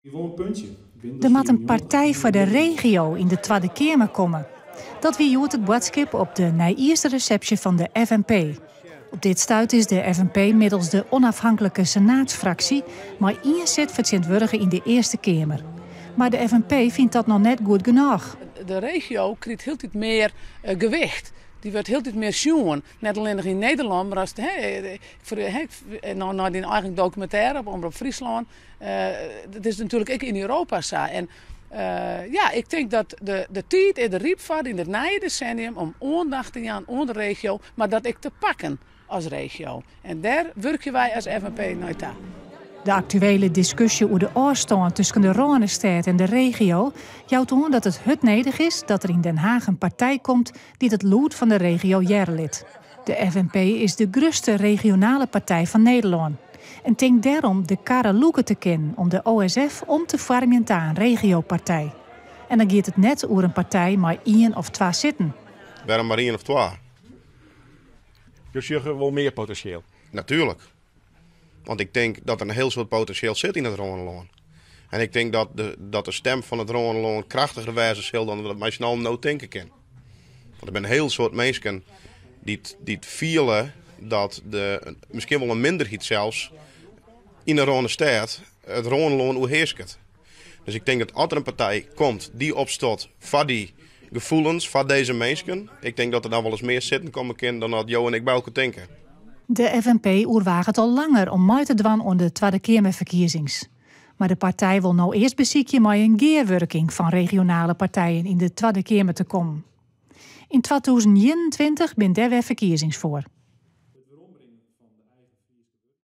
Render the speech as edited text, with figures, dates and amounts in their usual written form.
Der moat in partij foar de regio yn de Twadde Keamer komme. Dat wie hjoed it boadskip op de nijjiersresepsje fan de FNP. Op dit stuit is de FNP middels de Onafhankelijke Senaatsfractie mei ien sit fertsjintwurdige yn de Earste Keamer. Mar de FNP fynt dat noch net goed genôch. De regio krijt hieltyd mear gewicht. Dy wurdt hieltyd mear sjoen. Net allinnich yn Nederlân, mar as no nei dyn eigen dokumintêre op Omrop Fryslân. Dat is natuerlik ek yn Europa sa. En ja, ik tink dat de, de tiid is der ryp foar yn it nije desennium om oandacht te jaan oan de regio, mar dat ek te pakken as regio. En dêr wurkje wy as FNP nei ta. De aktuele diskusje oer de ôfstân tusken de Rânestêd en de regio jout oan dat it hurd nedich is dat der yn Den Haag in partij komt dy't it lûd fan de regio hearre lit. De FNP is de grutste regionale partij fan Nederlân en tinkt dêrom de karre lûke te kinnen om de OSF om te foarmjen ta in regiopartij. En dan giet it net oer in partij mei ien of twa sitten. Wêrom mar ien of twa? Jo sjogge wol mear potinsjeel? Natuerlik. Want ik tink dat der in hiel soad potinsjeel sit yn it Rânelân. En ik tink dat de, dat de stem fan it Rânelân krachtiger wêze sil dan dat mei syn allen no tinke kin. Want der binne in hiel soad minsken dy't, dy't fiele dat de, miskien wol in minderheid sels, yn de Rânestêd it Rânelân oerhearsket. Dus ik tink dat as der in partij komt dy't opstiet foar dy gefoelens, foar dizze minsken, ik tink dat der dan wolris mear sitten komme kin dan dat jo en ik by elkoar tinke. De FNP oerwaget al langer om mei te dwaan oan de Twadde Keamerferkiezings. Mar de partij wol no earst besykje mei in gearwurking fan regionale partijen yn de Twadde Keamer te kommen. Yn 2021 binne dêr wer ferkiezings foar.